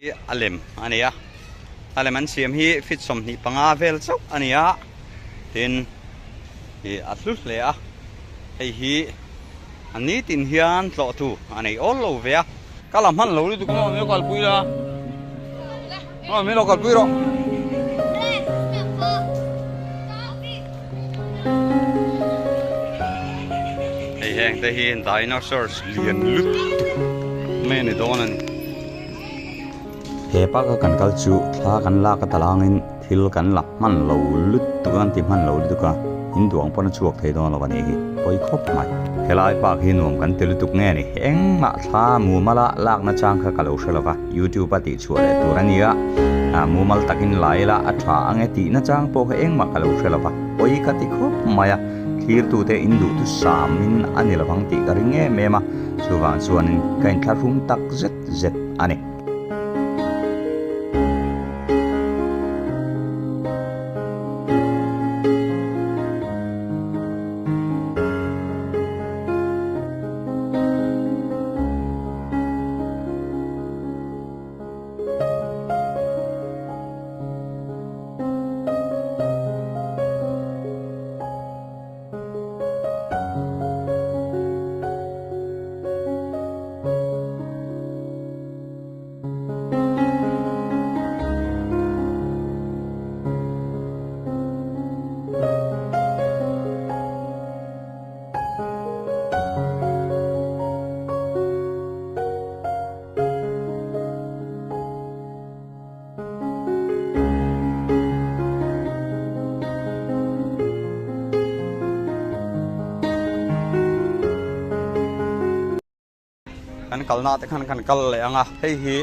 Hi a lem a ni a, a lem an siam hi feet 25 vel chauh a ni a, tin ih a hlu hle a, hei hi a nitin hian tlawh tu a nei awl lo ve a. Ka la hman lo lutuk maw min lo kalpui la, maw min lo kalpui rawh. Hei heng te hi dinosaurs lian lutuk mai a ni dawn a ni. He park a kan kal chu thla kan lak a talangin thil kan la hman lo lutuk a, kan ti hman lo lutuk a, in duang pawn a chhuak thei dawn lo a nih hi, pawi khawp mai. Helai park hi nuam kan ti lutuk nge ni, engmah thla mumal a lakna chang kha ka lo hre lo va, YouTube a tihchhuah leh tur a nia, mumal takin la ila a tha ang e tihna chang pawh kha engmah ka lo hre lo va, pawi ka ti khawp mai a, thlirtute in duhtu samin a ni lovang tih ka ring em em a, chuvang chuanin ka inthlahrung tak zet zet a ni. Kan kalna te khan kan kal leh ang a, hei hi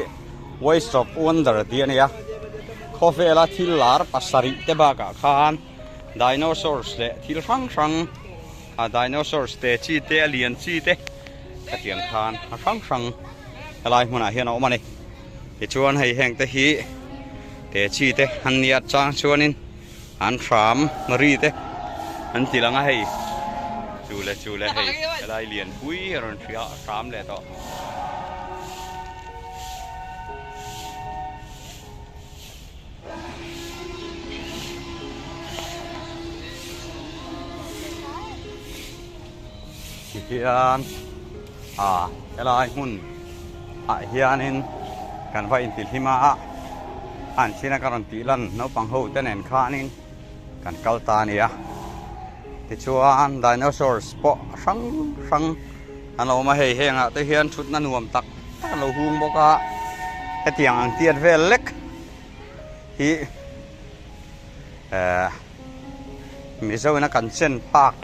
waste of wonder tih a ni a, khawvela thil lar pasarih te bakah khan dinosaurs leh thil hrang hrang a dinosaurs te chi te a lian chi te khatiang khan a hrang hrang helai hmunah hian a awm a ni. Tichuan hei heng te hi te chi te an nia chang chuanin an hram ri te an ti lang a hei chu le chu le hei helai lian pui a rawn hria hram leh tawh. Tihian a helai hmun ah hianin kan va intihlim a, an china ka rawn tih lan naupang ho te nen khanin kan kal ta a ni a. Tichuan dinosaurs pawh hrang hrang an awm a, hei hengah te hian thutna nuam tak tak an lo hung bawk a, hetiang ang tiat vel lek hi eh Mizo ina kan chen park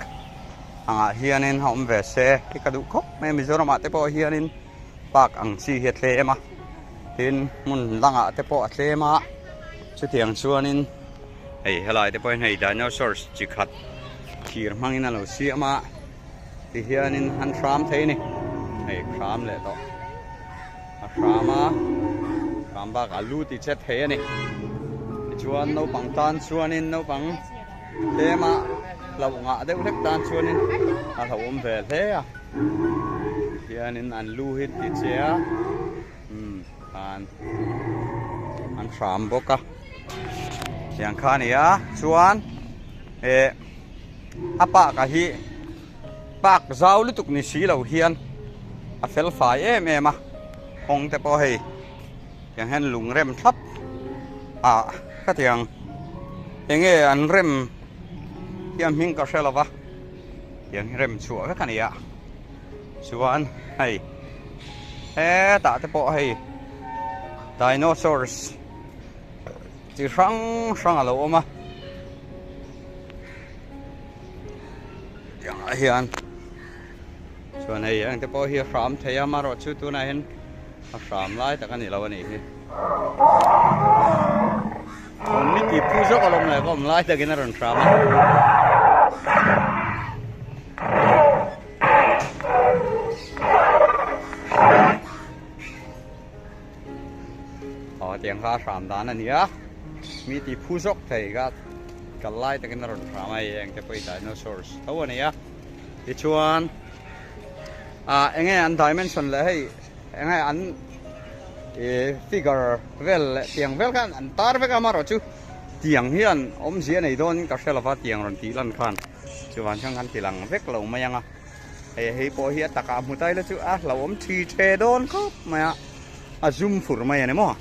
angah hianin a awm ve se hi ka duh khawp mai a, Mizoramah te pawh hianin park ang chi hi a tlem a, tin hmun dangah te pawh a tlem a, chutiang chuanin hei helai te pawh hian hei dinosaurs chi khat thir hmangin a lo siam a, tihianin an hram thei a ni, hei hram leh tawh a hram a, hram bakah a lu ti che thei a ni, tichuan naupang tan chuanin naupang. Tlema hlauh ngah deuh hlek tan chuanin a hlauhawm ve hle a, tihianin an lu hi ti che a, umm khan an hram bawk a, tiang kha a ni a, chuan eh a park ah hi park zau lutuk ni si lo hian a fel fai em em a, kawng te pawh hei. Tiang hian lung rem thlap ah khatiang enge an rem hi a hming ka hre lo va tiang hi rem chhuah vek a ni a chuan hei hetah te pawh hei dinosaurs chi hrang hrang a lo awm a tiangah hian chuan hei engte pawh hi a hram thei a amaherawhchu tunah hian. A hram lai tak a ni lo a nih hi. Rawn ni tih phu zawk alawm le ka awm lai takin a rawn hram a. Aw tiang kha a hram dan a ni a. Mi tih phu zawk thei kha kal lai takin a rawn hram a hei eng te pawh hi dinosaurs tho a ni a. Tichuan ah enge an dimension leh hei. Enge an Ih figure vel leh tiang vel khan an tar vek a amaherawhchu tiang hian awmzia nei dawnin ka hre lova tiang rawn tih lan khan chuvan chuan kan ti lang vek lo mai ang a hei hei pawh hi a takah hmu ta ila chu a hlauhawm thi the dawn khawp mai a a zum fur mai a ni maw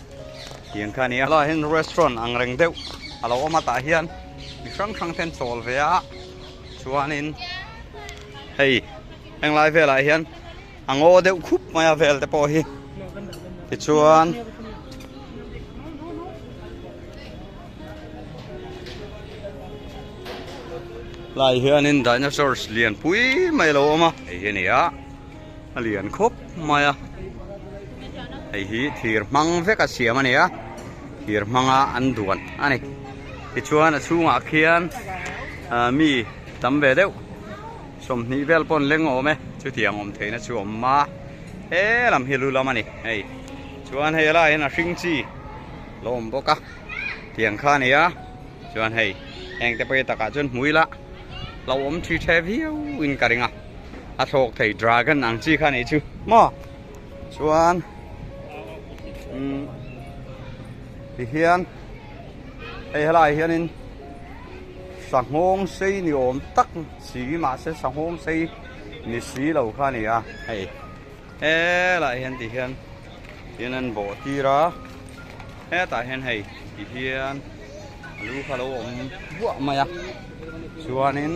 tiang kha a ni a helaiah hian restaurant ang reng deuh a lo awm a tah hian mi hrang hrang te an chawl ve a chuanin hei henglai velah hian. A ngaw deuh khup mai a vel te pawh hi tichuan lai hianin dinosaurs lian pui mai a lo awm a hei hi a ni a a lian khawp mai a hei hi thir hmang vek a siam a ni a thir hmanga an duan a ni tichuan a chhungah khian ah mi tam ve deuh. 20 vel pawn leng a awm e, chutiang awm theihna chu a awm a, he lam hi lu lam a ni hei chuan hei helaiah hian a hring chi lo awm bawk a tiang kha a ni a chuan hei heng te pawh hi takah chuan hmui la lo awm thi the viau in ka ring a a thlawk thei dragon ang chi kha a nih chu maw chuan umm tihian hei helaiah hianin sanghawng sei ni awm tak si mahse sanghawng sei ni si lo kha a ni a hei helaiah hian ti hian hian an bawh tir a hetah hian hei ti hian a lu kha a lo awm buah mai a chuanin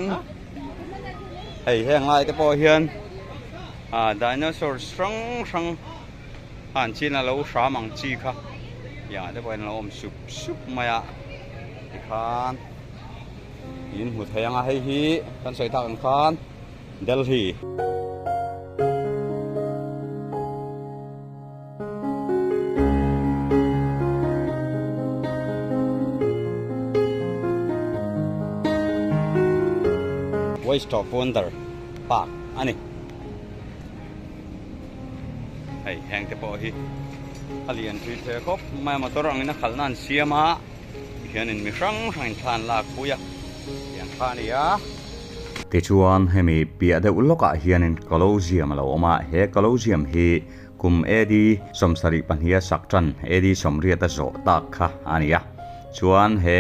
hei heng lai te pawh hian ah dinosaur hrang hrang han chin a lo hram ang chi kha tiangah te pawh hian a lo awm sup sup mai a tikhan in hmu thei ang a hei hi kan sawi tak ang khan Delhi. Waste of Wonder Park a ni. Hei heng te pawh hi a lian thui the khawp mai a motor angin a khalhna an siam a tihianin mi hrang hrangin thla an lak pui a tiang kha a ni a. Tichuan hemi piah deuh lawkah hianin Colosseum a lo awm a, he Colosseum hi kum AD 72 a sak tan AD 80 a zawh tak kha a ni a. Chuan he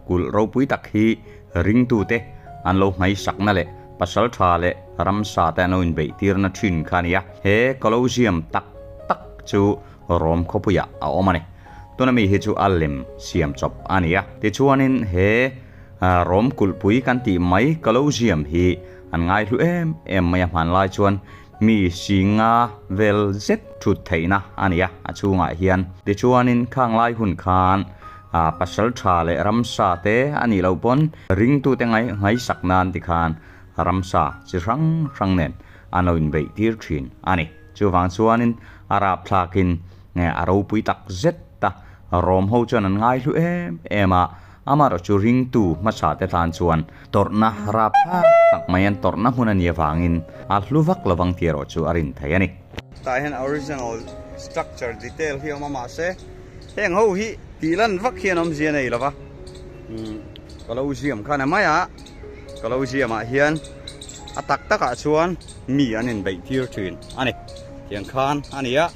kulh ropui tak hi ringtute an lo hmaisakna leh pasal tha leh ramsa te an lo inbeih tirna thin kha a ni a. He Colosseum tak tak chu Rome khawpuiah a awm a ni. Tuna mi hi chu a lem siam chawp a ni a. Tichuanin he Rome kulhpui kan tih mai Colosseum hi an ngaihlu em em mai a hmanlai chuan mi singa vel zet thut theihna a ni a, a chhungah hian. Tichuanin khang lai hun khan pasal tha leh ramsa te a nih loh pawn ringtute ngaihsak nan tikhan ramsa chi hrang hrang nen an lo inbeih tir thin a ni. Chuvang chuanin a rapthlakin nge a ropui tak zet ta Rom ho chuan an ngaihlu em em a, amaherawh chu ringtu hmasa te tan chuan tawrhna rapthlak tak mai an tawrhna hmun a nih avangin a hlu vak lovang tih erawh chu a rin thei a ni. Tah hian original structure detail hi a awm a mahse heng ho hi tih lan vak hian awmzia a nei lova ka lo ziam khan a mai a. Ka lo ziamah hian a tak takah chuan mi an inbeih tir thin a ni. Tiang khan a ni a,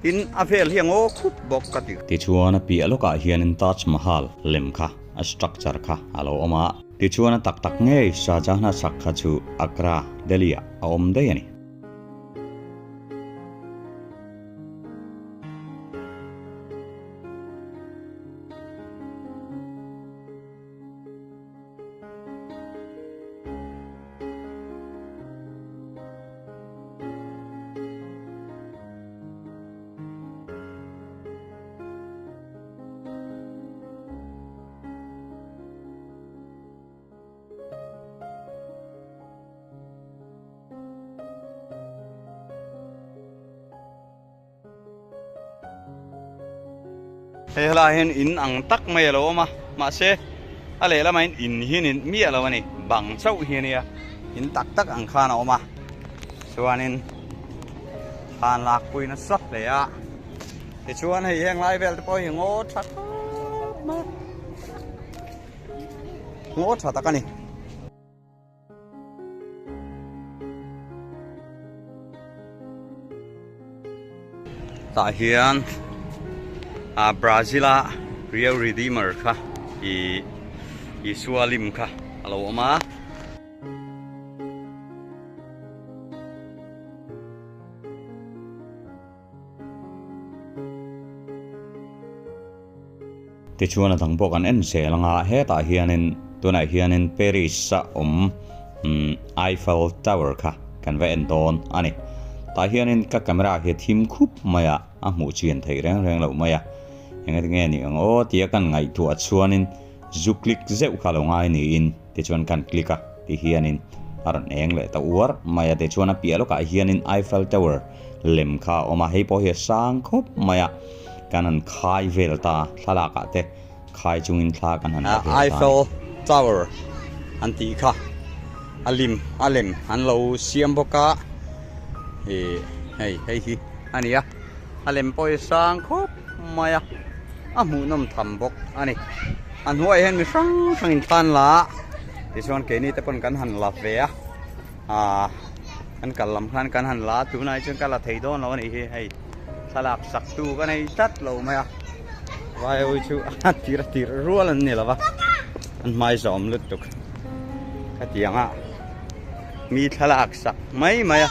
tin a vel hi a ngaw khup bawk ka ti. Tichuan a piah lawkah hianin Taj Mahal lem kha a structure kha a lo awm a. Tichuan a tak tak ngei Shah Jahan-a sak kha chu Agra, Delhi-ah a awm daih a ni. Hei helaiah hian in ang tak mai a lo awm a mahse a lehlamah hian in hi ni miah lo a ni bang chauh hi a nia in tak tak ang khan a awm a chuanin thlan lak pui nasa hle a tichuan hei heng lai vel te pawh hi ngaw tha khawp mai a ngaw tha tak a ni. Tah hian. Ah Brazil a Rio Redeemer kha ih Isua lim kha a lo awm a. Tichuan a dang pawh kan en zel ang a, hetah hianin tunah hianin Paris a awm Eiffel Tower kha kan va en dawn a ni. Tah hianin ka camera hi a thim khup mai a, a hmuh chian theih reng reng loh mai a. Engati nge ni ang aw tia kan ngaihtuah chuanin zu click zeuh kha lo ngai niin tichuan kan click a ti hianin a rawn eng leh ta uar mai a. Tichuan a piah lawkah hianin Eiffel Tower lem kha a awm a, hei pawh hi a sang khawp mai a. Kan han khai vel ta thlalak ah te khai chungin thla kan han la vel ta a ni. Eiffel Tower an tih kha a lim a lem an lo siam bawk a ih hei hei hi a ni a a lem pawh hi sang khawp mai a a hmuhnawm tham bawk a ni a hnuaiah hian mi hrang hrang in thla an la a tichuan keini te pawn kan han la ve a ah kan kal lam khan kan han la a tunah hi chuan ka la thei dawn lo a nih hi hei. Thlalak sak tu ka nei tlat lo mai a, vaiawi chu a tir a tir rual an ni lo va, an hmai zawm lutuk khatiang a mi thlalak sak mai mai a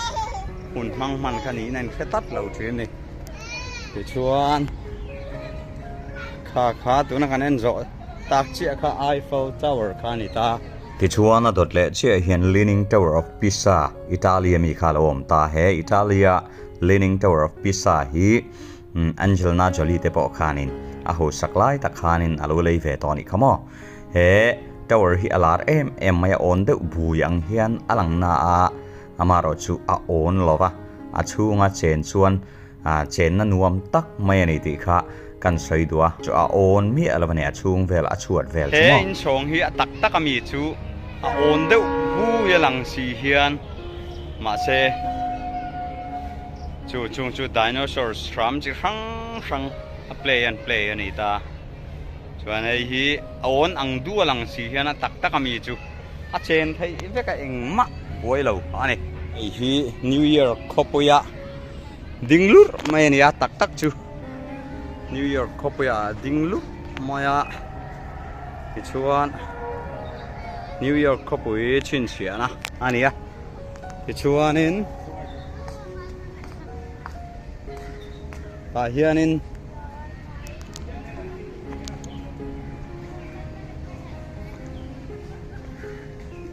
hun hmang hman kha niin a inhre tlat lo thin a ni. Tichuan kha kha tuna kan en zawh tak chiah kha Eiffel Tower kha a ni ta. Tichuan a dawt leh chiah hian Leaning Tower of Pisa, Italy ami kha a lo awm ta. He Italy-a Leaning Tower of Pisa hi Angelina Jolie te pawh khanin a hausak lai tak khanin a lo lei ve tawh a nih kha maw. He tower hi a lar em em mai a, awn deuh bui ang hian a lang na a, amaherawh chu a awn lo va, a chhunga chen chuan chenna nuam tak mai a ni tih kha kan sawi duh a, chu a awn miah lo a ni, a chhung vel a chhuat vel chu He maw. inchhawng hi a tak tak a mi chu a awn deuh bui a lang si hian Mahse, chu chung chu dinosaurs hram chi hrang hrang a play an play a ni ta. Chuan hei hi a awn ang du a lang si hian a tak tak ami chu a chen theih vek a engmah buai lo a ni. Hei hi New York khawpuia ding lurh mai a ni a, tak tak chu New York khawpuia ding lurh mai a tichuan New York khawpui chhinchhiahna a ni a tichuanin tah hianin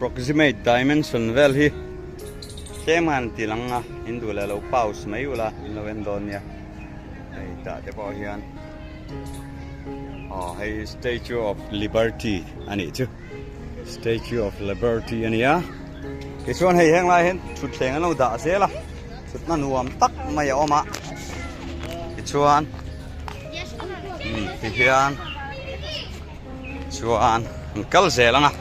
Proximate dimension vel hi tlem han ti lang a in duh leh lo pause mai ula in lo en dawn nia hei tah te pawh hian aw hei statue of liberty a nih chu statue of liberty a ni a tichuan hei heng lai hian thutthleng an lo dah zel a thutna nuam tak mai a awm a tichuan tihian chuan an kal zel ang a.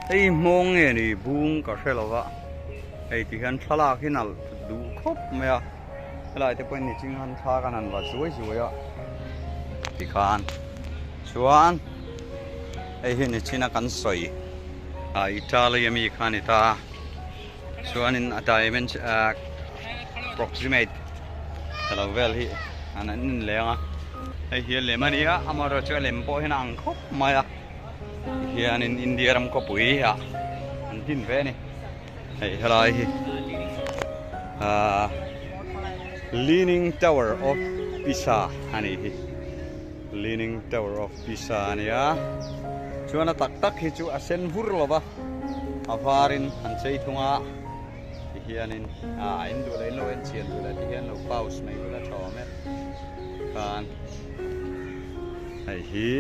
Hei hmawng nge ni bung ka hre lo va, hei ti hian thlalak hi nalh duh khawp mai a, helai te pawhin niching han thla kan han va zuai zuai a tikhan chuan hei hi nichina kan sawi ah Italy ami kha a ni ta. Chuanin a dimension ah approximate ta lo vel hi an an inleng a hei hi a lem a ni a amaherawhchu a lem pawh hian a ang khawp mai a tihianin India ram khawpui ah an din ve a ni hei helai hi ahh Leaning Tower of Pisa a nih hi Leaning Tower of Pisa a ni a chuan a tak tak hi chu a sen vur lo va. A varin an chei thung a tihianin ah in duh leh in lo en chian duh leh tihian lo pause mai ula tha awm e khan hei hi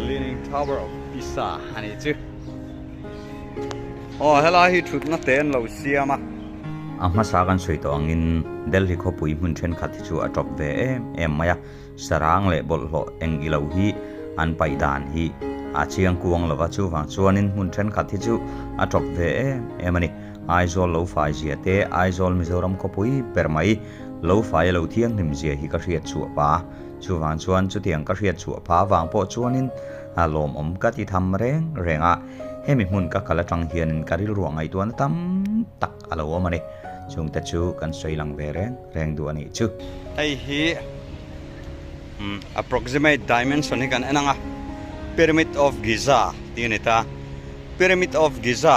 Leaning Tower of Pisa a nih chu aw helai hi thutna te an lo siam a. A hmasa kan sawi tawh angin Delhi khawpui hmun thenkhat hi chu a tawp ve em em mai a. Sarang leh bawlhhlawh eng ilo hi an paih dan hi a chiang kuang lova, chuvang chuanin hmun thenkhat hi chu a tawp ve em em a ni. Aizawl lo fai zia te, Aizawl Mizoram khawpui ber mai lo fai a lo thianghlim zia hi ka hriat chhuah pah a, chuvang chuan chutiang ka hriat chhuah phah avang pawh chuanin a lawmawm ka ti tham reng reng a, hemi hmun ka kal atang hianin ka rilruah ngaihtuahna tam tak a lo awm a ni. Chungte chu kan sawi lang ve reng reng duh a nih chu. Hei hi approximate dimension hi kan en ang a, Pyramid of Giza tih a ni ta. Pyramid of Giza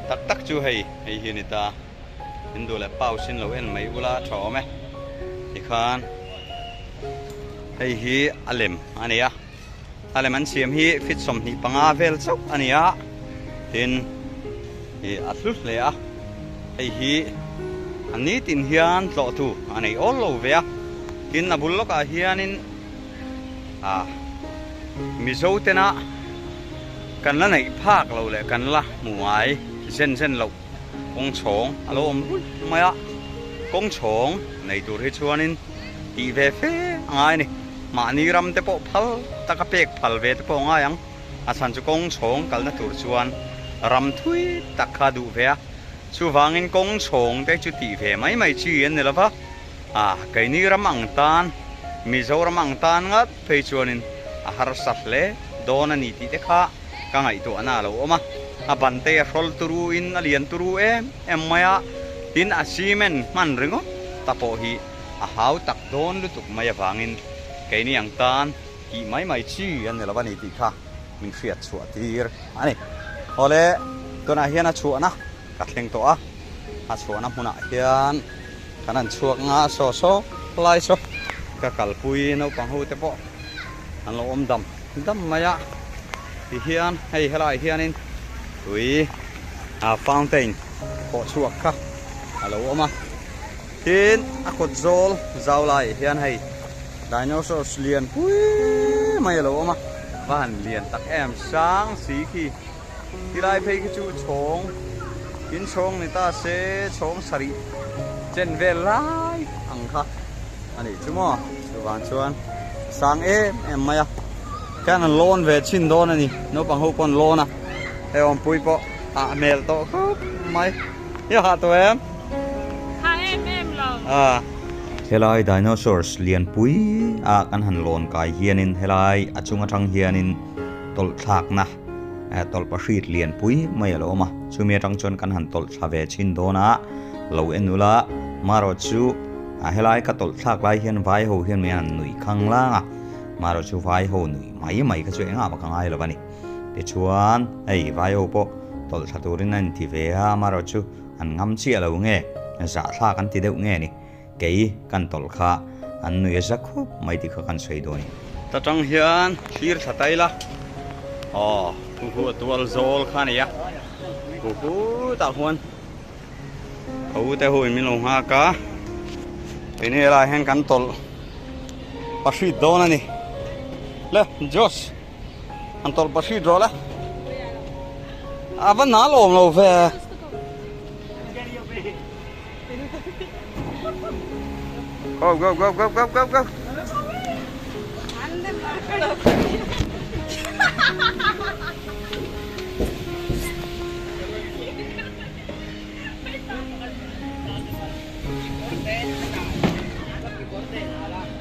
tak tak chu hei hei hi a ni ta. Hindu leh pause in lo en mai ula a tha awm e. Tikhan hei hi a lem a ni a. A lem an siam hi feet 25 vel chauh a ni a, tin ih a hlu hle a, hei hi a nitin hian tlawh tu a nei awl lo ve a, tin a bul lawkah hianin ah Mizo tena kan la neih phak loh leh kan la hmu ngai zen zen loh kawng chhawng a lo awm ruih mai a, kawng chhawng nei tur hi chuanin tih ve fe a ngai a ni. Mahni ram te pawh phal taka pek phal ve te pawh a ngai ang. A chhan chu kawng chhawng kalna tur chuan ram thui tak kha a duh ve a. Chuvangin kawng chhawng te chu tih ve mai mai chi an ni lo va. A, keini ram ang tan, Mizoram ang tan ngat phei chuanin a harsa hle dawn a ni tih te kha ka ngaihtuahna a lo awm a. A ban te a hrawl turu in a lian turu em em mai a. Tin, a cement hman ringawt ta pawh hi A hau tak dawn lutuk mai avangin keini ang tan tih mai mai chi an ni lo a ni tih kha min hriat chhuah tir a ni. Awle, tunah hian a chhuahna ka thleng tawh a, a chhuahna hmunah hian kan han chhuak nga saw saw lai saw ka kalpui naupang ho te pawh an lo awm dam dam mai a, tihian hei helaiah hianin tui fountain khawh chhuak kha a lo awm a. Tin, a kawt zawl zau laiah hian hei dinosaurs lian pui mai a lo awm a, va han lian tak em sang si khi tilai phei khi chu chhawng in chhawng ni ta se chhawng sarih chen vel lai ang kha a nih chu maw chuvang chuan a sang em em mai a khian an lawn ve chhin dawn a ni naupang ho pawh an lawn a hei awmpui pawh a hmel tawh khawp mai. I hah tawh em? Hah em em lo. Ah. Helai dinosaurs lian pui ah kan han lawn kai hianin helai a chung atang hianin tawlh thlakna tawlh pahrit lian pui mai a lo awm a, chumi atang chuan kan han tawlh thla ve chhin dawn a, lo en ula marawh chu helai ka tawlh thlak lai hian vai ho hian min han nuih khang lang a, marawh chu vai ho nuih mai mai kha chu engah mah ka ngai lo a ni. Tichuan, hei Vaio pawh tawlh thla turin a inti ve a, amaherawhchu an ngam chiah lo nge, zahthlak an ti deuh nge ni, kei kan tawlh kha an nui a za khup mai tih kha kan sawi dawn. Ta tang hian thlir thla ta ila, aw hu hu a tual zawl kha a ni a, hu hu tah huan ka u te hu in min lo nghak a, keini helaiah hian kan tawlh pahrit dawn a ni. Le Josh. An tawlh pahrit rawh le. A va nal awm lo ve. Go go go go go go go.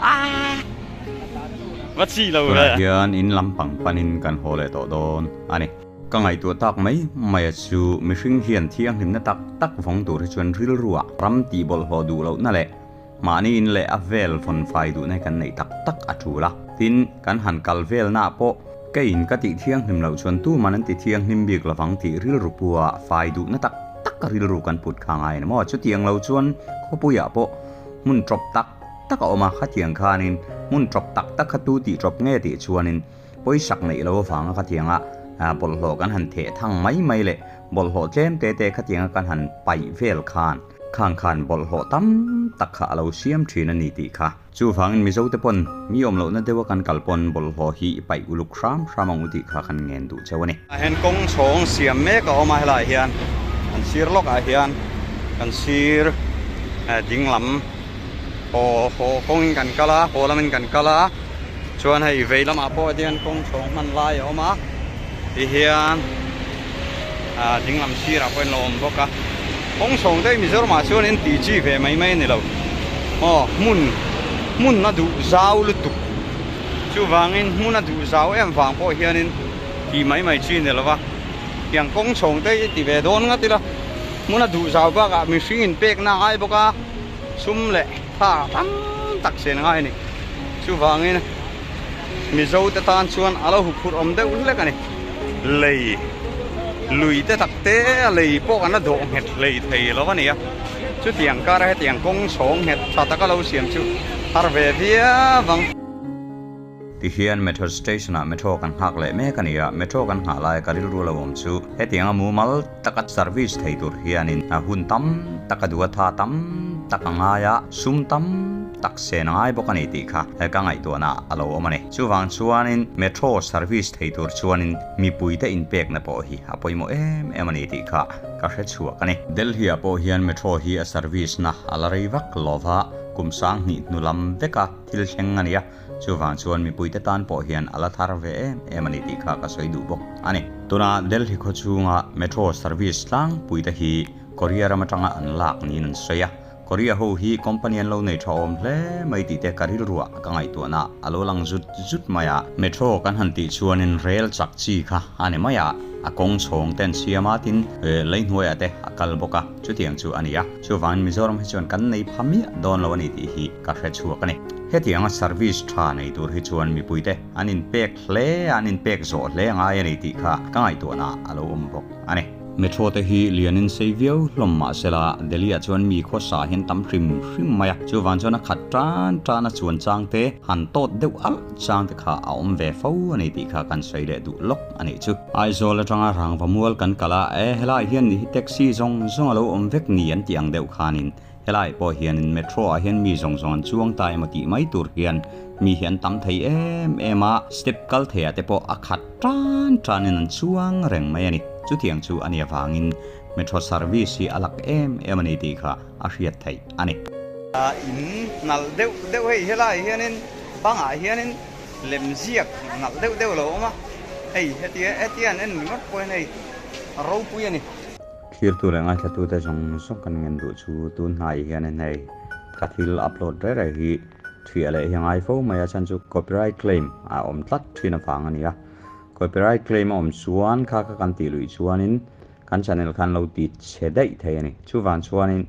Ah! Va chi lo ve. Tunah hian in lampang panin kan haw leh tawh dawn a ni. Ka ngaihtuah tak mai mai a chu mihring hian thianghlimna tak tak vawng tur hi chuan rilruah ram tih bawlhhlawh duh lohna leh mahni in leh a vel vawn fai duhna hi kan neih tak tak a tul a. Tin, kan han kal velnaah pawh keiin ka tih thianghlim loh chuan tuman an ti thianghlim bik lovang tih rilru pua fai duhna tak tak rilru kan put kha ngai a ni maw? Chutiang lo chuan khawpuiah pawh hmun tawp tak tak a awm a, khatiang khanin hmun tawp tak tak kha tu tih tawp nge tih chuanin pawisak neih lo avanga khatianga bawlhhlawh kan han theh thang mai mai leh bawlhhlawh tlem te te khatianga kan han paih vel khan khang khan bawlhhlawh tam tak kha a lo siam thin a ni tih kha. Chuvangin Mizote pawn mi awm lohna deuha kan kal pawn bawlhhlawh hi i paih uluk hram hram ang u tih kha kan ngen duh cheu a ni. Ah hian kawng chhawng siam mek a awm a, helaiah hian kan sir lawkah hian kan sir ding lam haw haw kawngin kan kal a, haw lamin kan kal a, chuan hei vei lamah pawh hian kawng chhawng hman lai a awm a, tihian ah ding lam sirah pawh in lo awm bawk a, kawng chhawng te hi Mizoramah chuan in tih chi ve mai mai a ni lo, aw hmun hmun a duh zau lutuk chuvangin hmun a duh zau em vang pawh hianin tih mai mai chi a ni lo va, tiang kawng chhawng te hi ti ve dawn ngat ila. Hmun a duh zau bakah mihring inpekna a ngai bawk a, sum leh tha tam tak chen a ngai a ni. Chuvangin Mizo te tan chuan a lo huphurh awm deuh hlek a ni. Lei lui te tak te a lei pawh kan la dawh nghet hlei thei lo a ni a. Chutiang kara hetiang kawng chhawng nghet tha taka lo siam chu har ve viau ang. Tihian Metro Station ah Metro kan nghak leh mek a ni a, Metro kan nghah laia ka rilru lo awm chu hetianga mumal taka service thei tur hianin hun tam tak a duh a, tha tam tak a ngai a, sum tam tak sen a ngai bawk a ni tih kha ka ngaihtuahna a lo awm a ni. Chuvang chuanin Metro service thei tur chuanin mipuite inpekna pawh hi a pawimawh em em a ni tih kha ka hre chhuak a ni. Delhi ah pawh hian Metro hi a service na a la rei vak lova, kum 2000 hnu lam veka thil thleng a ni a. Chuvang chuan mipuite tan pawh hian a la thar ve em em a ni tih kha ka sawi duh bawk a ni. Tuna Delhi khaw chhunga Metro service tlangpuite hi Korea ram atanga an lak niin an sawi a. Korea ho hi company an lo nei tha awm hle mai tih te ka rilruah ka ngaihtuahna a lo lang zut zut mai a. Metro kan han tih chuanin rail chak chi kha a ni mai a, a kawng chhawng te an siam a tin leihnuaiah te a kal bawk a, chutiang chu a ni a. Chuvangin Mizoram hi chuan kan nei pha miah dawn lo a ni tih hi ka hre chhuak a ni. Hetianga service tha nei tur hi chuan mipuite an inpek hle a, an inpek zawh hle a ngai a ni tih kha ka ngaihtuahna a lo awm bawk a ni. Metro te hi lianin sei viau hlawm mah sela Delhi ah chuan mi khawsa hian tam hrim hrim mai a, chuvang chuan a khat tan tan a chuan chang te han tawt deuh alh chang te kha a awm ve fo a ni tih kha kan sawi leh duh lawk a nih chu. Aizawl atanga Rangva mual kan kal a, e helai hian ni hi taxi zawng zawng a lo awm vek ni an tih ang deuh khanin Helai pawh hianin metro ah hian mi zawng zawng an chuang ta emaw tih mai tur hian mi hi an tam thei em em a, step kal thei ah te pawh a khat tan tanin an chuang reng mai a ni. Chutiang chu a nih avangin metro service hi a lak em em a ni tih kha a hriat theih a ni. In nalh deuh deuh hei helai hianin bangah hianin lem ziak nalh deuh deuh a lo awm a, hei hetia hetia an en ringawt pawh hian hei a ropui a ni. Thirtu leh ngaithlatute zawng zawng kan ngen duh chu tun hnai hianin hei ka thil upload reng reng hi thiah leh hi a ngai fo mai a chhan chu copyright claim a awm tlat thin avang a ni a. Copyright claim a awm chuan kha kha kan tih luih chuanin kan channel khan lo ti chhe daih thei a ni. Chuvang chuanin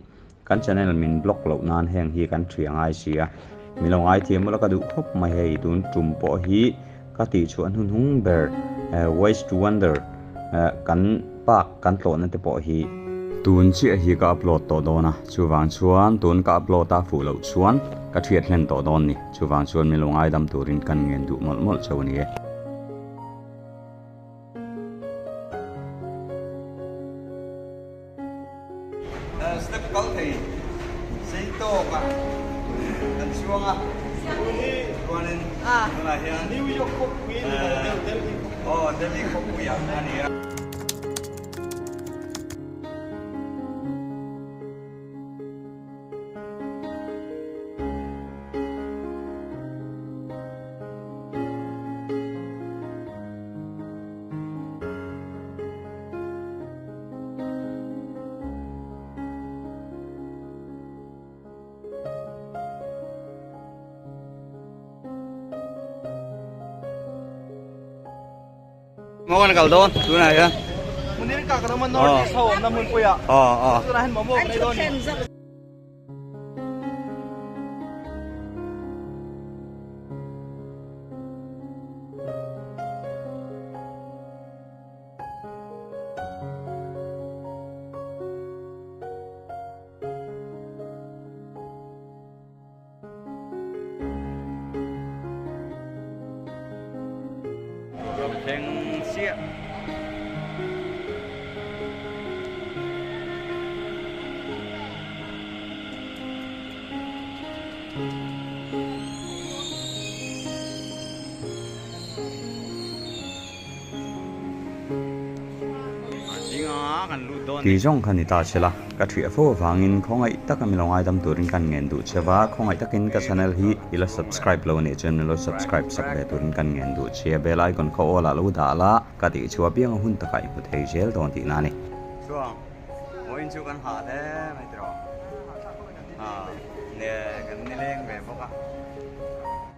kan channel min block loh nan heng hi kan thiah ngai si a. Mi lo ngaithiam ula ka duh khawp mai hei tun tum pawh hi ka tih chhuah hnuhnung ber Ways to Wonder kan park kan tlawhna te pawh hi tun chiah hi ka upload tawh dawn a chuvang chuan tun ka upload a fuh loh chuan ka thiat hlen tawh dawn ni chuvang chuan mi lo ngaidam turin kan ngen duh mawlh mawlh cheu a ni e. Step kal thei sei tawk a kan chuang a chuanin tunah hian New York khawpui ni lo deuh Delhi khawpui aw Delhi khawpui ah a ni a. Maw kan kal dawn tunah hian. Munir ka kan awm a North East ho awmna hmunpui ah. Tunah hian momo kan ei dawn a ni. Thleng chiah. Ti zawng kha ni ta che la, ka thiah fo avangin khawngaih taka mi lo ngaidam turin kan ngen duh che va, khawngaih takin ka channel hi i la subscribe lo anih chuan mi lo subscribe sak ve turin kan ngen duh che a, bell icon kha awl ah lo dah la, ka tih chu apianga hun takah i hmu thei zel dawn tihna a ni. Chuang, vawiin chu kan hah hle mai tiraw.